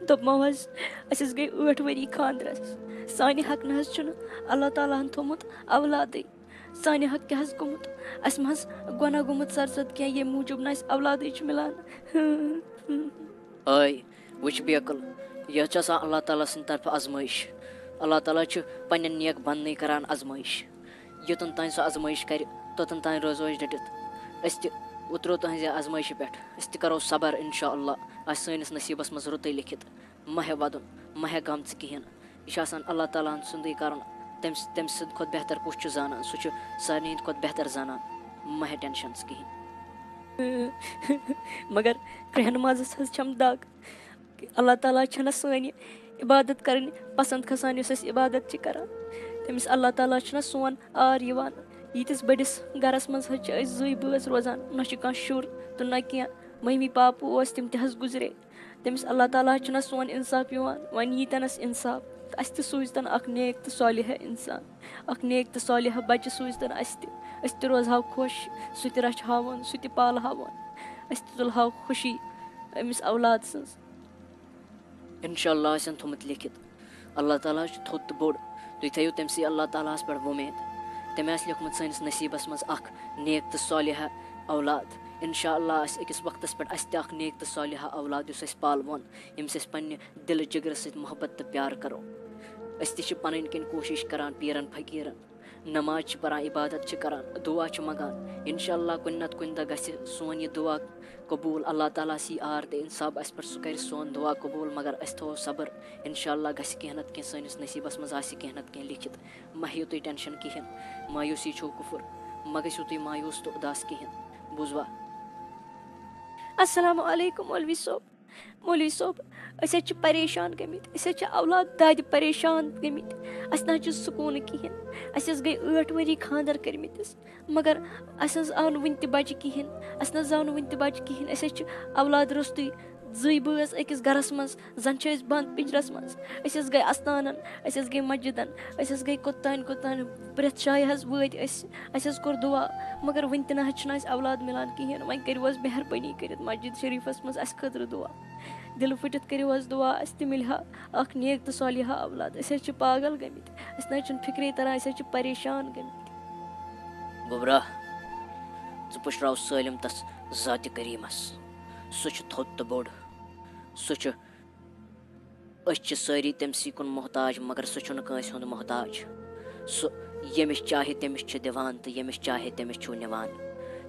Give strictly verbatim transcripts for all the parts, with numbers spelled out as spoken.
دوٚپمو حظ، أسۍ حظ گٔے ٲٹھ ؤری خانٛدرَس۔ سانہِ حق نہ حظ چھُنہٕ اللہ تعالیٰ ہَن تھوٚمُت اولادٕے۔ سانہِ حق کیٛاہ حظ گوٚمُت؟ اَسہِ ما حظ گۄناہ گوٚمُت سرزد کینٛہہ، ییٚمہِ موٗجوٗب نہٕ اَسہِ اولادٕے چھُ مِلان؟ آے، وٕچھ بیقل، یہِ حظ چھِ آسان اللہ تعالیٰ سٕنٛدِ طرفہٕ آزمٲیِش۔ اللہ تعالیٰ چھُ پنٛنٮ۪ن نیک بنٛدنٕے کران آزمٲیِش۔ یوٚتَن تام سُہ آزمٲیِش کرِ، توٚتَن تام روزو أسۍ ڈٔٹِتھ۔ أسۍ تہِ اُترو تُہٕنٛزِ آزمٲیشہِ پٮ۪ٹھ۔ أسۍ تہِ کرو صبر، انشاء اللہ۔ آسہِ سٲنِس نصیٖبَس منٛز رُتُے لیکھِتھ۔ مہ ہےٚ وَدُن، مہ ہےٚ غم ژٕ کِہیٖنۍ۔ یہِ چھُ آسان اللہ تعالیٰ ہَن سُنٛدُے کَرُن۔ تٔمِس، تٔمۍ سٕنٛدِ کھۄتہٕ بہتر کُس چھُ زانان؟ سُہ چھُ سارنٕے ہِنٛدِ کھۄتہٕ بہتر زانان۔ مہ ہےٚ ٹٮ۪نشَن ژٕ کِہیٖنۍ۔ مگر کرٛٮ۪ہن مازَس حظ چھَم دَگ۔ اللہ تعالیٰ چھَنہ سٲنۍ یہِ عبادت کَرٕنۍ پَسنٛد کھَسان، یُس أسۍ عبادت چھِ کَران۔ تٔمِس اللہ تعالیٰ چھُنہ سون عار یِوان۔ ییٖتِس بٔڑِس گَرَس منٛز حظ چھِ أسۍ زٕے بٲژ روزان، نہ چھُ کانٛہہ شُر تہٕ نہ کینٛہہ۔ مٔمی پاپہٕ اوس، تِم تہِ حظ گُزرے۔ تٔمِس اللہ تعالیٰ ہَس چھُنہ سون اِنصاف یِوان، وۄنۍ یی تَنَس اِنصاف تہٕ اَسہِ تہِ سوٗزِ تَن اَکھ نیک تہٕ صالحہ اِنسان، اَکھ نیک تہٕ صالحہ بَچہِ سوٗزِ تَن اَسہِ تہِ۔ أسۍ تہِ روزہاو خۄش، سُہ تہِ رَچھہاوُن، سُہ تہِ پالہاوُن۔ أسۍ تہِ تُلہاو خوشی أمِس اولاد سٕنٛز۔ انشاء اللہ آسن تھوٚمُت لیکھِتھ۔ اللہ تعالیٰ چھُ تھوٚد تہٕ بوٚڑ۔ تُہۍ تھٲیِو تٔمسٕے اللہ تعالیٰ ہَس پٮ۪ٹھ وۄمید۔ تٔمۍ آسہِ لیوٚکھمُت سٲنِس نصیٖبَس منٛز اَکھ نیک تہٕ صالحہ اولاد۔ انشاء اللہ آسہِ أکِس وقتَس پٮ۪ٹھ اَسہِ تہِ اَکھ نیک تہٕ صالحہ اولاد، یُس اَسہِ پالوُن، ییٚمِس أسۍ پنٛنہِ دِلہٕ جِگرٕ سۭتۍ محبت تہٕ پیار کَرو۔ أسۍ تہِ چھِ پَنٕنۍ کِنۍ کوٗشِش کَران پیٖرَن فقیٖرَن۔ نماز چھِ پَران، عبادت چھِ کَران، دُعا چھِ منٛگان۔ انشاء اللہ کُنہِ نَتہٕ کُنہِ دۄہ گژھِ سون یہِ دُعا قبوٗل۔ اللہ تعالیٰ ہَس یی عار تہٕ انصاف اَسہِ پٮ۪ٹھ، سُہ کَرِ سون دُعا قبوٗل، مگر أسۍ تھاوو صبر۔ انشاء اللہ گژھِ کینٛہہ نَتہٕ کینٛہہ، سٲنِس نصیٖبَس منٛز آسہِ کینٛہہ نَتہٕ کینٛہہ لیکھِتھ۔ مہ ہیٚیِو تُہۍ ٹٮ۪نشَن کِہیٖنۍ، مایوٗسی چھو کُفُر، مہ گٔژھِو تُہۍ مایوٗس تہٕ اُداس کِہیٖنۍ، بوٗزوا؟ السلام علیکم مولوی صٲب۔ مولوی صٲب، أسۍ حظ چھِ پریشان گٔمٕتۍ، أسۍ حظ چھِ اولاد دادِ پریشان گٔمٕتۍ، اَسہِ نہ حظ چھُ سکوٗنہٕ کِہیٖنۍ۔ اَسہِ حظ گٔے ٲٹھ ؤری خانٛدر کٔرمٕتِس، مگر اَسہِ حظ آو نہٕ وٕنہِ تہِ بَچہِ کِہیٖنۍ، اَسہِ نہ حظ آو نہٕ وٕنہِ تہِ بَچہِ کِہیٖنۍ۔ أسۍ حظ چھِ اولاد روٚستُے، زٕے بٲژ أکِس گَرَس منٛز، زَن چھِ أسۍ بنٛد پِنجرَس منٛز۔ أسۍ حظ گٔے اَستانَن، أسۍ حظ گٔے مسجدَن، أسۍ حظ گٔے کوٚت تام کوٚت تام، پرٛٮ۪تھ جایہِ حظ وٲتۍ أسۍ۔ اَسہِ حظ کوٚر دُعا، مگر وٕنہِ تہِ نہ حظ چھُنہٕ اَسہِ اولاد مِلان کِہیٖنۍ۔ وۄنۍ کٔرِو حظ مہربٲنی کٔرِتھ مسجد شریٖفَس منٛز اَسہِ خٲطرٕ دُعا۔ دِلہٕ پھٕٹِتھ کٔرِو حظ دُعا، اَسہِ تہِ مِلہِ ہا اَکھ نیک تہٕ صالحہ اولاد۔ أسۍ حظ چھِ پاگل گٔمٕتۍ، اَسہِ نہ حظ چھُنہٕ فِکرے تَران، أسۍ حظ چھِ پریشان گٔمٕتۍ۔ گوٚبرا، ژٕ پُشراو سٲلِم تَس ذاتِ کریٖمَس۔ سُہ چھُ تھوٚد تہٕ بوٚڑ۔ سُہ چھُ، أسۍ چھِ سٲری تٔمۍ سٕے کُن محتاج، مگر سُہ چھُنہٕ کٲنٛسہِ ہُنٛد محتاج۔ سُہ ییٚمِس چاہے تٔمِس چھُ دِوان تہٕ ییٚمِس چاہے تٔمِس چھُ نِوان۔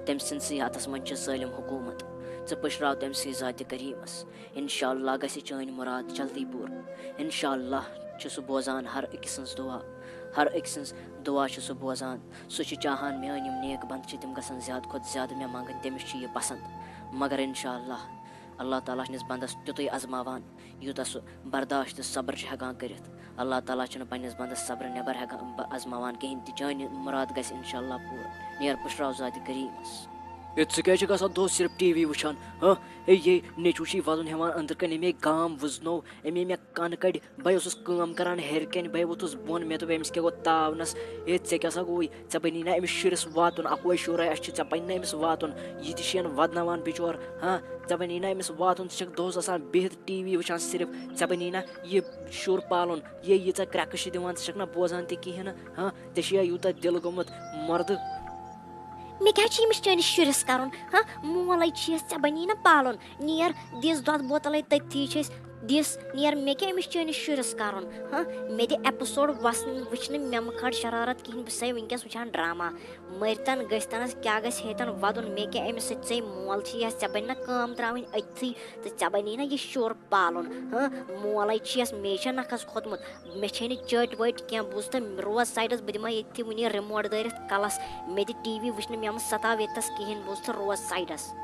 تٔمۍ سٕنٛدسٕے اَتھَس منٛز چھِ سٲلِم حکوٗمت۔ ژٕ پُشراو تٔمۍ سٕے ذاتِ کریٖمَس۔ انشاء اللہ گژھِ چٲنۍ مُراد جلدی پوٗرٕ۔ انشاء اللہ چھُ سُہ بوزان ہر أکۍ سٕنٛز دُعا۔ ہر أکۍ سٕنٛز دُعا چھُ سُہ بوزان۔ سُہ چھُ چاہان میٛٲنۍ یِم نیک بنٛدٕ چھِ تِم گژھن زیادٕ کھۄتہٕ زیادٕ مےٚ منٛگٕنۍ، تٔمِس چھُ یہِ پسنٛد۔ مگر انشاء اللہ، اللہ تعالیٰ چھُ أمِس بنٛدَس تیُتُے آزماوان، یوٗتاہ سُہ برداشت تہٕ صبر چھُ ہٮ۪کان کٔرِتھ۔ اللہ تعالیٰ چھُنہٕ پنٛنِس بنٛدَس صبرٕ نٮ۪بر ہٮ۪کان، بہٕ آزماوان کِہیٖنۍ تہِ۔ چٲنۍ مُراد گژھِ انشاء اللہ پوٗرٕ۔ نیر پُشراو ذاتِ کریٖمَس۔ ہے، ژٕ کیٛازِ چھَکھ آسان دۄہَس صرف ٹی وی وٕچھان، ہہ؟ ہے، یے نیٚچوٗ چھُے وَدُن ہٮ۪وان أنٛدرٕ کَنۍ، أمۍ ہے گام وٕزنو، أمۍ ہے مےٚ کَن کَڑِ۔ بہٕ اوسُس کٲم کَران ہیٚرِ کَنۍ، بہٕ ووتھُس بۄن، مےٚ دوٚپ، أمِس کیٛاہ گوٚو تاونَس؟ ہے، ژےٚ کیٛاہ سا گوٚوُے؟ ژےٚ بَنی نا أمِس شُرِس واتُن؟ اَکوے شُر ہے اَسہِ چھُ، ژےٚ بَنہِ نا أمِس واتُن؟ یہِ تہِ چھِ یَن وَدناوان بِچور، ہاں؟ ژےٚ بَنی نا أمِس واتُن؟ ژٕ چھَکھ دۄہَس آسان بِہِتھ ٹی وی وٕچھان صرف، ژےٚ بَنی نا یہِ شُر پالُن؟ یے ییٖژاہ کرٛٮ۪کہٕ چھِ دِوان، ژٕ چھَکھ نا بوزان تہِ کِہیٖنۍ نہٕ، ہاں؟ ژےٚ چھُیا یوٗتاہ دِل گوٚمُت مَردٕ؟ مےٚ کیٛاہ چھُ أمِس چٲنِس شُرِس کَرُن؟ ہاں، مول ہے چھِیَس، ژےٚ بَنی نہ پالُن۔ نیر، دِس دۄدٕ بوتلَے، تٔتھی چھِ أسۍ۔ دِس، نیر، مےٚ کیٛاہ أمِس چٲنِس شُرِس کَرُن؟ ہاں، مےٚ دِ episode وَسنہٕ وٕچھنہٕ، مےٚ مہٕ کھٲر شرارت کِہیٖنۍ، بہٕ چھُسَے وٕنۍکٮ۪س وٕچھان drama۔ مٔرۍتَن گٔژھۍتَنَس، کیٛاہ گژھِ ہیٚتَن وَدُن؟ مےٚ کیٛاہ أمِس سۭتۍ ژے مول چھِیَس، ژےٚ بَنہِ نہ کٲم ترٛاوٕنۍ أتھی تہٕ ژےٚ بَنی نہ یہِ شُر پالُن؟ ہاں، مولَے چھِیَس، مے چھےٚ نَکھَس کھوٚتمُت۔ مےٚ چھے نہٕ چٔٹۍ ؤٹۍ کینٛہہ، بوٗزتھٕ، روز سایڈَس، بہٕ دِمَے ییٚتھی وٕنی remote دٲرِتھ کَلَس۔ مےٚ دِ ٹی وی وٕچھنہٕ، مےٚ مہٕ سَتاو ییٚتَس کِہیٖنۍ، بوٗزتھٕ، روز سایڈَس۔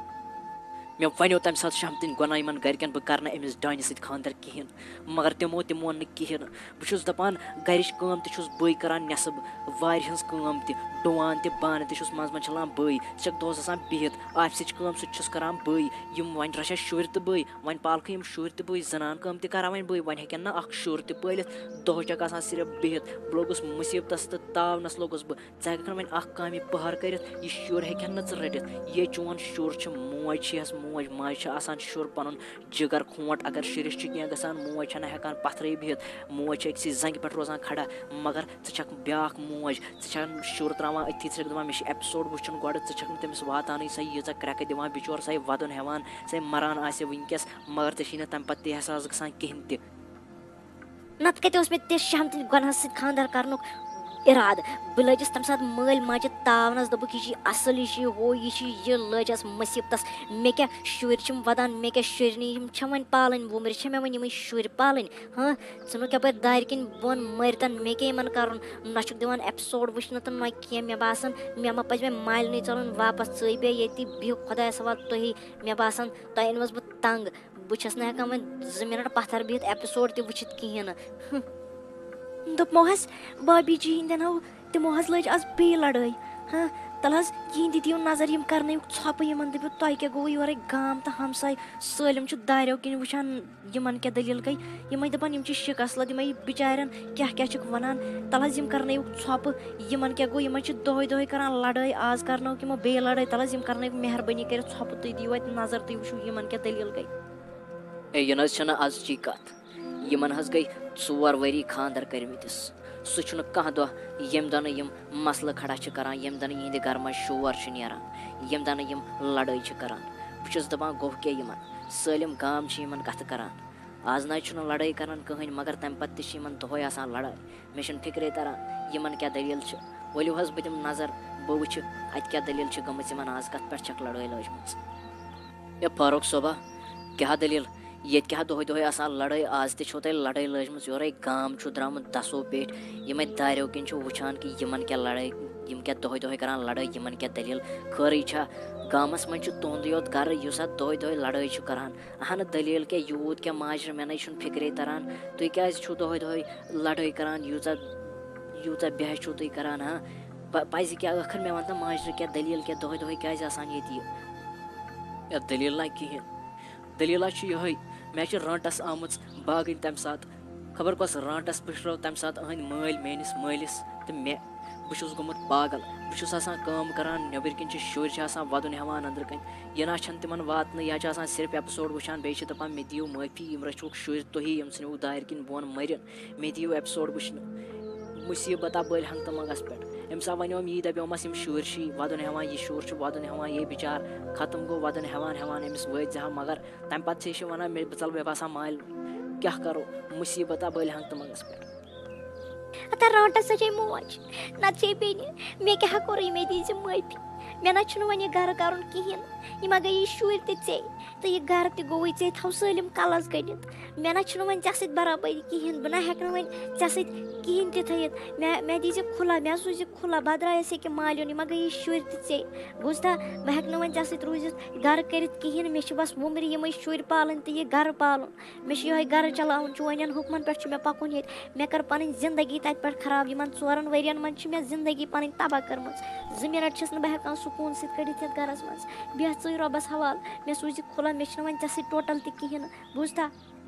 مےٚ وَنیو تَمہِ ساتہٕ شامتٕنۍ گۄناہ یِمَن گَرِکٮ۪ن، بہٕ کَرٕ نہٕ أمِس ڈانہِ سۭتۍ خانٛدَر کِہیٖنۍ، مگر تِمو تہِ مون نہٕ کِہیٖنۍ۔ بہٕ چھُس دَپان، گَرِچ کٲم تہِ چھُس بٕے کَران نٮ۪صٕب، وارِ ہٕنٛز کٲم تہِ، ڈُوان تہِ، بانہٕ تہِ چھُس منٛزٕ منٛزٕ چھَلان بٕے، ژٕ چھَکھ دۄہَس آسان بِہِتھ، آفسٕچ کٲم سُہ تہِ چھُس کَران بٕے، یِم وۄنۍ رَچھَکھ شُرۍ تہٕ بٕے۔ وۄنۍ پالکھٕ یِم شُرۍ تہِ بٕے، زنان کٲم تہِ کران وۄنۍ بٕے، وۄنۍ ہیٚکن نہٕ اکھ شُر تہِ پٲلِتھ، دۄہس چھکھ آسان صرف بِہِتھ۔ بہٕ لوٚگُس مُصیبتس تہٕ تاونس لوٚگُس بہٕ، ژٕ ہیٚککھ نہٕ وۄنۍ اکھ کامہِ پٔہر کٔرِتھ، یہِ شُر ہیٚکہِ ہن نہٕ ژٕ رٔٹِتھ۔ یے چون شُر چھُ، موج چھِ یس موج، ماجہِ چھِ آسان شُر پَنُن جِگر کھونٛٹ، اگر شُرِس چھُ کینٛہہ گژھان، موج چھَنہٕ ہٮ۪کان پَتھرٕے بِہِتھ، موج چھِ أکسٕے زَنٛگہِ پٮ۪ٹھ روزان کھڑا۔ مگر ژٕ چھَکھ بیٛاکھ موج، ژٕ چھَکھ شُر ترٛاوان أتھی، ژٕ چھَکھ دَپان مےٚ چھِ ایپیسوڈ وٕچھُن گۄڈٕ، ژٕ چھَکھ نہٕ تٔمِس واتانٕے، سۄ ییٖژاہ کرٛٮ۪کہٕ دِوان بِچور، سۄ ہے وَدُن ہٮ۪وان، سۄ ہے مَران آسہِ وٕنکیٚس، مگر ژےٚ چھی نہٕ تَمہِ پَتہٕ تہِ احساس گژھان کِہیٖنۍ تہِ۔ نتہٕ کتہِ اوس مےٚ تہِ شہمتٕنۍ گۄناہس سۭتۍ خانٛدر کرنُک ارادٕ؟ بہٕ لٔجِس تمہِ ساتہٕ مٲلۍ ماجہِ تاونس، دوٚپُکھ، "یہِ چھِ اصل، یہِ چھِ ہُہ، یہِ چھِ یہِ"، لٔجس مُصیبتس۔ مےٚ کیٛاہ شُرۍ چھِم ودان، مےٚ کیٛاہ شُرۍ نہٕ، یِم چھےٚ وۄنۍ پالٕنۍ، وُمرِ چھےٚ مےٚ وۄنۍ یِمٕے شُرۍ پالٕنۍ۔ ہاں، ژٕ نہٕ کیٛاہ پٲٹھۍ دارِ کِنۍ بۄن مٲرِتن، مےٚ کیٛاہ یِمن کرُن؟ نہ چھُکھ دِوان ایپیسوڈ وٕچھنہٕ تہٕ نہ کینٛہہ۔ مےٚ باسان، مےٚ ما پزِ وۄنۍ مالنٕے ژلُن واپس۔ ژٕے بیٚہہ ییٚتی، بِہِو خۄدایس حوالہٕ تُہی۔ مےٚ باسان، تۄہہِ أنۍوَس بہٕ تنگ۔ بہٕ چھَس نہٕ ہٮ۪کان وۄنۍ زٕ مِنَٹ پَتھَر بِہِتھ ایپیسوڈ تہِ وٕچھِتھ کِہیٖنۍ نہٕ۔ ہُم۔ دوٚپمو حظ، بابی جی ہِنٛدٮ۪ن ہو، تِمو حظ لٲج آز بیٚیہِ لڑٲے۔ ہاں، تَلہٕ حظ، یِہِنٛدِ دِیِو نظر، یِم کَرنٲیِو ژھۄپہٕ، یِمَن دٔپِو، "تۄہہِ کیٛاہ گوٚوٕ یورَے؟ گام تہٕ ہمساے سٲلِم چھُ داریو کِنۍ وٕچھان، یِمَن کیٛاہ دٔلیٖل گٔے؟" یِمَے دَپان، "یِم چھِ شِکَس لَد، یِمَے بِچارٮ۪ن کیٛاہ کیٛاہ چھِکھ وَنان؟" تَلہٕ حظ، یِم کَرنٲیِوُکھ ژھۄپہٕ، یِمَن کیٛاہ گوٚو؟ یِمَے چھِ دۄہَے دۄہَے کَران لڑٲے، آز کَرنٲوٕکھ یِمو بیٚیہِ لڑٲے، تَلہٕ حظ، یِم کَرنٲیِوُکھ مہربٲنی کٔرِتھ ژھۄپہٕ، تُہۍ دِیِو اَتہِ نظر، تُہۍ وٕچھِو، یِمَن کیٛاہ دٔلیٖل گٔے۔ اے، یہِ نہ حظ چھَنہٕ أزچی کَتھ۔ یِمَن حظ گٔے ژور ؤری خانٛدر کٔرمٕتِس۔ سُہ چھُنہٕ کانٛہہ دۄہ ییٚمہِ دۄہ نہٕ یِم مسلہٕ کھڑا چھِ کران، ییٚمہِ دۄہ نہٕ یِہِنٛدِ گرٕ منٛز شور چھُ نیران، ییٚمہِ دۄہ نہٕ یِم لڑٲے چھِ کران۔ بہٕ چھُس دَپان، گوٚو کیٛاہ یِمَن؟ سٲلِم گام چھِ یِمَن کَتھٕ کران۔ آز نہ حظ چھُنہٕ لڑٲے کران کٕہٕنۍ، مگر تَمہِ پَتہٕ تہِ چھِ یِمَن دۄہَے آسان لڑٲے۔ مےٚ چھُنہٕ فِکرے تران، یِمَن کیٛاہ دٔلیٖل چھِ۔ ؤلِو حظ، بہٕ دِمہٕ نظر، بہٕ وٕچھِ، اَتہِ کیٛاہ دٔلیٖل چھِ گٔمٕژ یِمَن آز، کَتھ پٮ۪ٹھ چھَکھ لڑٲے لٲجمٕژ۔ اے فاروق صٲبا، کیٛاہ دٔلیٖل؟ ییٚتہِ کیٛاہ دۄہَے دۄہَے آسان لڑٲے؟ آز تہِ چھو تۄہہِ لڑٲے لٲجمٕژ؟ یورَے گام چھُ درٛامُت دَسو پیٚٹھۍ، یِمَے داریو کِنۍ چھُ وٕچھان کہِ یِمَن کیٛاہ لڑٲے، یِم کیٛاہ دۄہَے دۄہَے کران لڑٲے، یِمَن کیٛاہ دٔلیٖل؟ خٲرٕے چھا؟ گامَس منٛز چھُ تُہُنٛدُے یوت گرٕ، یُس اَتھ دۄہَے دۄہَے لڑٲے چھُ کران۔ اہنہٕ، دٔلیٖل کیٛاہ، یوٗت کیٛاہ ماجرٕ، مےٚ نَے چھُنہٕ فِکرے تران۔ تُہۍ کیٛازِ چھُو دۄہَے دۄہَے لڑٲے کران؟ یوٗژاہ، یوٗژاہ بیٚہہ چھُو تُہۍ کران، ہاں؟ پ-، پَزِ کیٛاہ ٲخٕر؟ مےٚ وَن تہٕ، ماجرٕ کیٛاہ دٔلیٖل کیٛاہ، دۄہَے دۄہَے کیٛازِ آسان ییٚتہِ یہِ؟ یا دٔلیٖل نہ کِہیٖنۍ۔ دٔلیٖلہ چھِ یِہوٚے، مےٚ چھِ رانٛٹَس آمٕژ باگٕنۍ تَمہِ ساتہٕ۔ خبر کۄس رانٛٹَس پھٕٹرٲو تَمہِ ساتہٕ أہٕنٛدۍ مٲلۍ میٛٲنِس مٲلِس تہٕ مےٚ۔ بہٕ چھُس گوٚمُت پاگل۔ بہٕ چھُس آسان کٲم کران، نیٚبٕرۍ کِنۍ چھِ شُرۍ چھِ آسان وَدُن ہٮ۪وان أنٛدرٕ کَنۍ۔ یہِ نہ چھَنہٕ تِمَن واتنٕے، یا چھِ آسان صرف ایپیسوڈ وٕچھان، بیٚیہِ چھِ دَپان، "مےٚ دِیِو معٲفی، یِم رٔچھوکھ شُرۍ تُہی، یِم ژھٕنِوُکھ دارِ کِنۍ بۄن مٔرِتھ، مےٚ دِیِو ایپیسوڈ وٕچھنہٕ۔" مُصیٖبت آ بٔلۍ ہنٛگتہٕ منٛگَس پٮ۪ٹھ۔ أمِس آ وَنیوم یی، دَپیومَس، "یِم شُرۍ چھِ وَدُن ہٮ۪وان، یہِ شُر چھُ وَدُن ہٮ۪وان، یے بِچار ختم گوٚو وَدُن ہٮ۪وان ہٮ۪وان، أمِس وٲتۍ زِ ہا"، مگر تَمہِ پَتہٕ چھِ یہِ چھِ وَنان، مےٚ، بہٕ ژَلہٕ، مےٚ باسان مالہِ۔ کیٛاہ کَرو؟ مُصیٖبت آ بٔلۍ ہنٛگتہٕ منٛگَس پٮ۪ٹھ۔ ہتا رانٛٹَس سا چھے موج، نَتہٕ چھے بیٚنہِ۔ مےٚ کیٛاہ ہا کوٚرُے؟ مےٚ دیٖزِ معٲفی۔ مےٚ نہ چھُنہٕ وۄنۍ یہِ گَرٕ کَرُن کِہیٖنۍ۔ یہِ ما گٔیی شُرۍ تہِ ژے، تہٕ یہِ گَرٕ تہِ گوٚوُے ژے، تھاو سٲلِم کَلَس گٔنٛڈِتھ۔ مےٚ نہ چھُنہٕ وۄنۍ ژےٚ سۭتۍ برابٔری کِہیٖنۍ۔ بہٕ نہ ہٮ۪کہٕ نہٕ وۄنۍ ژےٚ سۭتۍ کِہیٖنۍ تہِ تھٲیِتھ۔ مےٚ، مےٚ دیٖزِ کھُلا، مےٚ سوٗزِ کھُلا، بہٕ درٛایَس ییٚکیٛاہ مالیُن۔ یہِ ما گٔیی شُرۍ تہِ ژے؟ بوٗزتھا، بہٕ ہٮ۪کہٕ نہٕ وۄنۍ ژےٚ سۭتۍ روٗزِتھ، گَرٕ کٔرِتھ کِہیٖنۍ۔ مےٚ چھِ بَس وُمرِ یِمَے شُرۍ پالٕنۍ تہٕ یہِ گَرٕ پالُن۔ مےٚ چھُ یِہوٚے گَرٕ چلاوُن، چونٮ۪ن حُکمَن پٮ۪ٹھ چھُ مےٚ پَکُن ییٚتہِ۔ مےٚ کٔر پَنٕنۍ زِندگی تَتہِ پٮ۪ٹھ خراب۔ یِمَن ژورَن ؤرِیَن منٛز چھِ مےٚ زِندگی پَنٕنۍ تباہ کٔرمٕژ۔ زٕ مِنَٹ چھَس نہٕ بہٕ ہٮ۪کان سکوٗن سۭتۍ کٔڑِتھ یَتھ گَرَس منٛز۔ بیٚہہ ژٕے رۄبَس حوال، مےٚ سوٗزِ کھُلا، مےٚ چھِنہٕ وۄنۍ ژےٚ سۭتۍ ٹوٹَل تہِ کِہیٖنۍ نہٕ، بوٗزتھا؟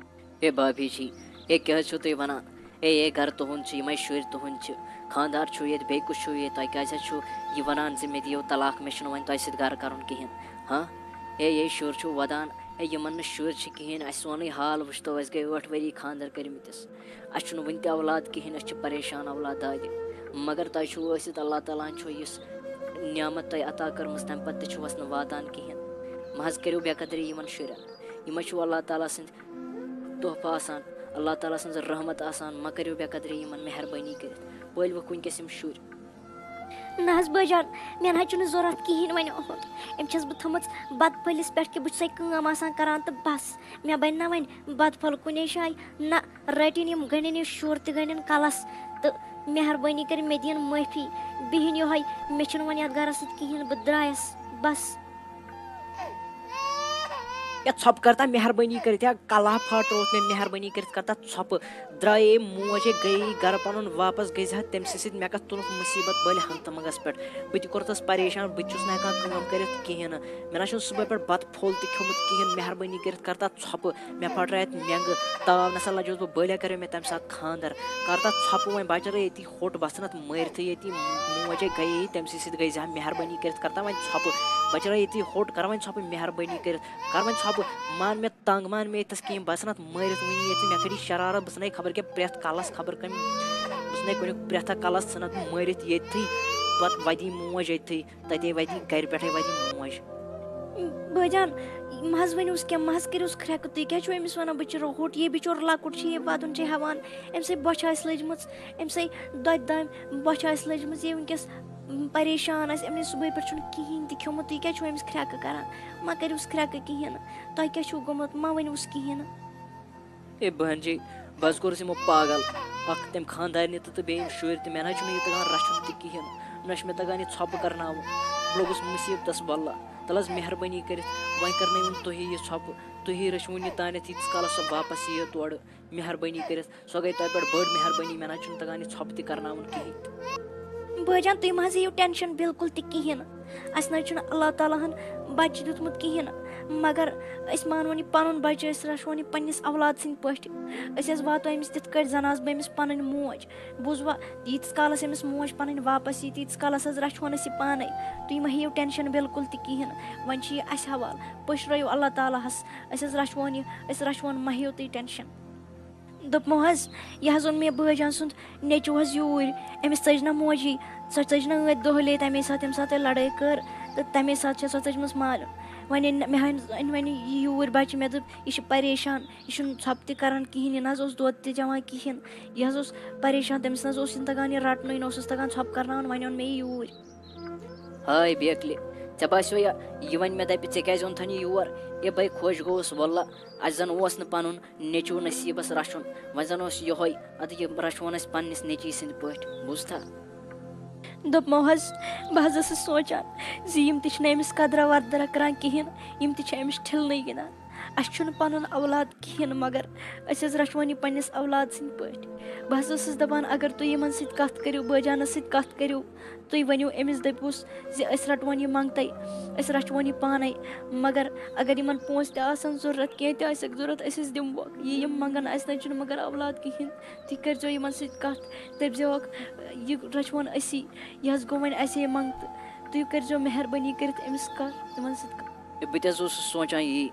اے بابی جی، اے کیٛاہ حظ چھُو تُہۍ وَنان؟ اے، اے گَرٕ تُہُنٛد چھُ، یِمَے شُرۍ تُہٕنٛدۍ چھِ، خانٛدار چھُو ییٚتہِ، بیٚیہِ کُس چھُو ییٚتہِ؟ تۄہہِ کیٛازِ حظ چھُو یہِ وَنان زِ مےٚ دِیِو طلاق، مےٚ چھُنہٕ وۄنۍ تۄہہِ سۭتۍ گَرٕ کَرُن کِہیٖنۍ؟ ہاں؟ اے، یے شُر چھُ وَدان، اے، یِمَن نہٕ شُرۍ چھِ کِہیٖنۍ، اَسہِ سونُے حال وٕچھتو، اَسہِ گٔے ٲٹھ ؤری خانٛدر کٔرمٕتِس، اَسہِ چھُنہٕ وٕنہِ تہِ اولاد کِہیٖنۍ، أسۍ چھِ پریشان اولاد دادِ، مگر تۄہہِ چھُو ٲسِتھ، اللہ تعالیٰ ہَن چھُو یُس نعمت تۄہہِ عطا کٔرمٕژ، تَمہِ پَتہٕ تہِ چھُوَس نہٕ واتان کِہیٖنۍ۔ مہ حظ کٔرِو بے قدری یِمَن شُرٮ۪ن، یِمَے چھِو اللہ تعالیٰ سٕنٛدۍ تحفہٕ آسان، اللہ تعالیٰ سٕنٛز رحمت آسان، مہ کٔرِو بے قدری یِمَن، مہربٲنی کٔرِتھ۔ پٲلۍوُکھ وٕنکیٚس یِم شُرۍ۔ نہ حظ بٲے جان، مےٚ نہ حظ چھُنہٕ ضوٚرَتھ کِہیٖنۍ وۄنۍ اُہُنٛد۔ أمۍ چھَس بہٕ تھٲومٕژ بَتہٕ پھٔلِس پٮ۪ٹھ کہِ بہٕ چھُسَے کٲم آسان کَران تہٕ بَس۔ مےٚ بَنہِ نہ وۄنۍ بَتہٕ پھوٚل کُنے جایہِ۔ نہ، رَٹِن یِم گٔنٛڈِن، یہِ شُر تہِ گٔنٛڈِن کَلَس تہٕ مہربٲنی کٔرِتھ مےٚ دِیِن معٲفی۔ بِہِن یِہوٚے، مےٚ چھُنہٕ وۄنۍ یَتھ گَرَس سۭتۍ کِہیٖنۍ، بہٕ درٛایَس، بَس۔ یا ژھۄپہٕ کر تا مہربٲنی کٔرِتھ، یا کلہہ پھاٹرووُتھ مےٚ، مہربٲنی کٔرِتھ کر تا ژھۄپہٕ۔ درٛایے موج ہے، گٔیے گرٕ پنُن واپس، گٔے زِ ہا تٔمۍ سٕے سۭتۍ، مےٚ کتھ تُلُکھ مُصیبت بٔلۍ ہنٛگتہٕ منٛگس پٮ۪ٹھ۔ بہٕ تہِ کوٚرتھس پریشان، بہٕ تہِ چھُس نہٕ ہٮ۪کان کٲم کٔرِتھ کِہیٖنۍ نہٕ۔ مےٚ نہ چھُنہٕ صُبحٲے پٮ۪ٹھ بتہٕ پھوٚل تہِ کھیوٚمُت کِہیٖنۍ، مہربٲنی کٔرِتھ کر تا ژھۄپہٕ۔ مےٚ پھٹرایتھ مٮ۪نٛگہٕ، تاو نسا لجوس بہٕ، بٔلۍ ہا کریو مےٚ تمہِ ساتہٕ خانٛدر۔ کر تا ژھۄپہٕ وۄنۍ، بچرٲے ییٚتی ہوٚٹ، بہٕ ژھٕنتھ مٲرتھٕے ییٚتی، موج ہے گٔیے، تٔمۍ سٕے سۭتۍ گٔے زِ ہا، مہربٲنی کٔرِتھ کر تا وۄنۍ ژھۄپہٕ۔ بچرٲے ییٚتی ہوٚٹ، کر وۄنۍ ژھۄپہٕ، مہربٲنی کٔرِتھ کر وۄنۍ ژھۄپہٕ۔ مان مےٚ تنگ، مان مےٚ ییٚتس کِہیٖنۍ، بہٕ ژھٕنتھ مٲرِتھ وٕنی ییٚتہِ، مےٚ کھٔری شرارت، بہٕ ژھٕنے خبر کیٛاہ پرٛٮ۪تھ کلس، خبر کٔمۍ، بہٕ ژھٕنے کُنیُک پرٛٮ۪تھا کلس ژھٕنتھ مٲرِتھ ییٚتھی، پتہٕ ودی موج ییٚتھی۔ تَتے وَتی گَرِ پٮ۪ٹھَے وَتی موج۔ بٲجان، مہ حظ ؤنِوس کینٛہہ، مہ حظ کٔرِوس کھرٛٮ۪کہٕ تُہۍ۔ کیٛاہ چھُو أمِس وَنان؟ بہٕ چھِ روٚہُٹ، یہِ بِچور لۄکُٹ چھُ، یہِ وَدُن چھُ ہٮ۪وان، أمۍ سٕے بۄچھِ آسہِ لٔجمٕژ، أمۍ سٕے دۄدِ دامہِ بۄچھِ آسہِ لٔجمٕژ، یہِ وٕنۍکٮ۪س پریشان آسہِ، أمۍ نَے صُبحٲے پٮ۪ٹھ چھُنہٕ کِہیٖنۍ تہِ کھیوٚمُت، تُہۍ کیٛازِ چھُو أمِس کھرٛٮ۪کہٕ کَران؟ مہ کٔرِوس کھرٛٮ۪کہٕ کِہیٖنۍ نہٕ، تۄہہِ کیٛاہ چھُو گوٚمُت؟ مہ ؤنِوس کِہیٖنۍ نہٕ۔ اے بہن جی، بہٕ حظ کوٚرُس یِمو پاگل۔ اَکھ تٔمۍ خانٛدارنہِ تہٕ، تہٕ بیٚیہِ یِم شُرۍ تہِ، مےٚ نہ حظ چھُنہٕ یہِ تَگان رَچھُن تہِ کِہیٖنۍ۔ نہ چھُ مےٚ تَگان یہِ ژھۄپہٕ کَرناوُن۔ بہٕ لوٚگُس مُصیٖبتَس واللہ۔ تَلہٕ حظ مہربٲنی کٔرِتھ، وۄنۍ کَرنٲیوُن تُہی یہِ ژھۄپہٕ۔ تُہی رٔچھوُن یہِ تانٮ۪تھ، ییٖتِس کالَس سۄ واپَس یِیہِ تورٕ۔ مہربٲنی کٔرِتھ، سۄ گٔے تۄہہِ پٮ۪ٹھ بٔڑ مہربٲنی، مےٚ نہ حظ چھُنہٕ تَگان یہِ ژھۄپہٕ تہِ کَرناوُن کِہیٖنۍ تہِ۔ بٲجان، تُہۍ مہ حظ ہیٚیِو ٹٮ۪نشَن بِلکُل تہِ کِہیٖنۍ نہٕ۔ اَسہِ نہ حظ چھُنہٕ اللہ تعالیٰ ہَن بَچہِ دیُتمُت کِہیٖنۍ نہٕ، مگر أسۍ مانوون یہِ پَنُن بَچہٕ، أسۍ رَچھوون یہِ پنٛنِس اولاد سٕنٛدۍ پٲٹھۍ۔ أسۍ حظ واتو أمِس تِتھ کٲٹھۍ زَن آسہٕ بہٕ أمِس پَنٕنۍ موج۔ بوٗزوا، ییٖتِس کالَس أمِس موج پَنٕنۍ واپَس یی، تیٖتِس کالَس حظ رَچھوون أسۍ یہِ پانَے۔ تُہۍ مہ ہیٚیِو ٹٮ۪نشَن بِلکُل تہِ کِہیٖنۍ نہٕ۔ وۄنۍ چھُ یہِ اَسہِ حوالہٕ۔ پٔشرٲیِو اللہ تعالیٰ ہَس، أسۍ حظ رَچھوون یہِ، أسۍ رَچھوون، مہ ہیٚیِو تُہۍ ٹٮ۪نشَن۔ دوٚپمو حظ، یہِ حظ اوٚن مےٚ بٲجان سُنٛد نیٚچوٗ حظ یوٗرۍ۔ أمِس ژٔج نہ موجی، سۄ ژٔج نہ ٲدۍ دۄہلے تَمے ساتہٕ، ییٚمہِ ساتہٕ تۄہہِ لڑٲے کٔر، تہٕ تَمے ساتہٕ چھےٚ سۄ ژٔجمٕژ مالیُن۔ وۄنۍ أنۍ مےٚ، أنۍ وۄنۍ یہِ یوٗرۍ بَچہٕ، مےٚ دوٚپ، یہِ چھِ پریشان، یہِ چھُنہٕ ژھۄپہٕ تہِ کران کِہیٖنۍ، یہِ نہ حظ اوس دۄد تہِ چٮ۪وان کِہیٖنۍ، یہِ حظ اوس پریشان، تٔمِس نہ حظ اوس یہِ تَگان یہِ رَٹنُے، نہ اوسُس تَگان ژھۄپہٕ کرناوُن، وۄنۍ اوٚن مےٚ یہِ یوٗرۍ۔ ہاے بیکلہِ، ژےٚ باسیو یا یہِ وۄنۍ مےٚ دَپہِ، ژےٚ کیٛازِ اوٚنتھَن یہِ یور؟ اے بَے، خۄش گوٚوُس واللہ، اَسہِ زَن اوس نہٕ پَنُن نیٚچوٗ نصیٖبَس رَچھُن، وۄنۍ زَن اوس یِہوٚے، اَدٕ یہِ رَچھون أسۍ پنٛنِس نیٚچی سٕنٛدۍ پٲٹھۍ، بوٗزتھا؟ دوٚپمو حظ، بہٕ حظ ٲسٕس سونٛچان زِ یِم تہِ چھِنہٕ أمِس قدرا وردرا کران کِہیٖنۍ، یِم تہِ چھِ أمِس ٹھِلنٕے گِنٛدان۔ اَسہِ چھُنہٕ پَنُن اولاد کِہیٖنۍ، مگر أسۍ حظ رَچھون یہِ پنٛنِس اولاد سٕنٛدۍ پٲٹھۍ۔ بہٕ حظ ٲسٕس دَپان، اگر تُہۍ یِمَن سۭتۍ کَتھ کٔرِو، بٲجانَس سۭتۍ کَتھ کٔرِو، تُہۍ ؤنِو أمِس، دٔپِوس زِ أسۍ رَٹون یہِ منٛگتَے، أسۍ رَچھون یہِ پانَے۔ مگر اگر یِمَن پونٛسہٕ تہِ آسَن ضوٚرَتھ، کینٛہہ تہِ آسٮ۪کھ ضوٚرَتھ، أسۍ حظ دِموکھ۔ یہِ یِم منٛگَن، اَسہِ نہ حظ چھُنہٕ مگر اولاد کِہیٖنۍ۔ تُہۍ کٔرۍزیو یِمَن سۭتۍ کَتھ، دٔپۍزیوکھ، یہِ رَچھون أسی، یہِ حظ گوٚو وۄنۍ اَسے منٛگتہٕ۔ تُہۍ کٔرۍزیو مہربٲنی کٔرِتھ أمِس کَتھ، یِمَن سۭتۍ کَتھ۔ ہے، بہٕ تہِ حظ اوسُس سونٛچان یی،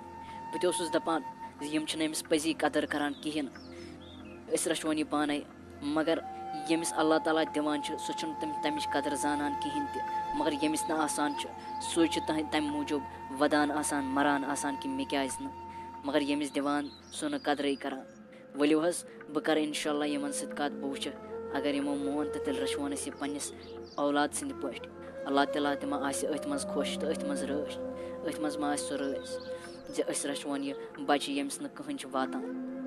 بہٕ تہِ اوسُس دَپان زِ یِم چھِنہٕ أمِس پٔزی قدٕر کَران کِہیٖنۍ۔ أسۍ رَچھون یہِ پانَے۔ مگر ییٚمِس اللہ تعالیٰ دِوان چھُ، سُہ چھُنہٕ تَمہِ، تَمِچ قدٕر زانان کِہیٖنۍ تہِ۔ مگر ییٚمِس نہٕ آسان چھُ، سُے چھُ تَمہِ، تَمہِ موٗجوٗب وَدان آسان، مَران آسان کہِ مےٚ کیٛازِ نہٕ۔ مگر ییٚمِس دِوان، سُہ نہٕ قدرٕے کَران۔ ؤلِو حظ، بہٕ کَرٕ اِنشاءاللہ یِمَن سۭتۍ کَتھ، بہٕ وٕچھٕ۔ اگر یِمو مون تہٕ تیٚلہِ رَچھون أسۍ یہِ پنٛنِس اولاد سٕنٛدِ پٲٹھۍ۔ اللہ تعالیٰ تہِ ما آسہِ أتھۍ منٛز خۄش تہٕ أتھۍ منٛز رٲضۍ۔ أتھۍ منٛز ما آسہِ سُہ رٲضۍ زِ أسۍ رَچھون یہِ بَچہِ، ییٚمِس نہٕ کٕہٕنۍ چھُ واتان۔